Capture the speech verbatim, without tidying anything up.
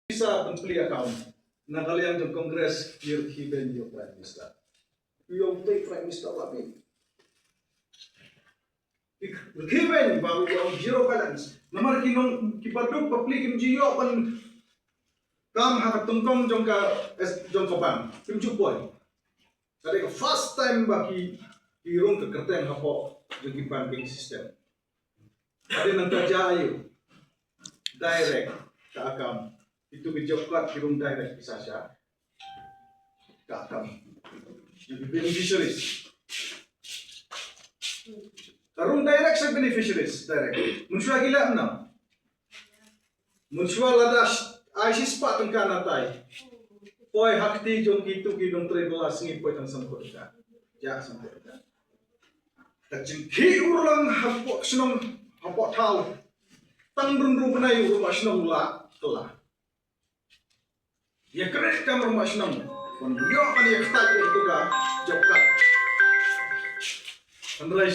pisa ban plie account. Na ka liang jong Congress ki rkhie beiñ ïa u Prime Minister. Ïa u Prime Minister la beiñ. Ki rkhie beiñ ba u ïa u zero balance. Namar ki nong ki baduk bapli kim ju ïoh ban kam ha ka tyngkong jong ka, jong ka bank. Kim ju poi. Ka dei ka first time ba ki, ki rung ka kyrteng hapoh jong ki banking system. Ka dei nangta jia ïa u direct ka account. Itu ki job card ki rung direct pisa sha ka account jong ki beneficiaries. Ka rung direct sha beneficiaries direct. Mynshuwa ki leh kumno? Mynshuwa lada ai shispah tyngka na tai, poi ha kti jong kitu ki nongtrei bylla sngi poi tang sanphew tyngka. Ïa, sanphew tyngka. Ka jingkhih urlong hapoh shnong, hapoh thaw, tang rung rung bnai u rangbah shnong u lah kylla. Ïa kren kam rangbah shnong, ban ïoh ban ïa kata ïa tu ka job card. Hynrei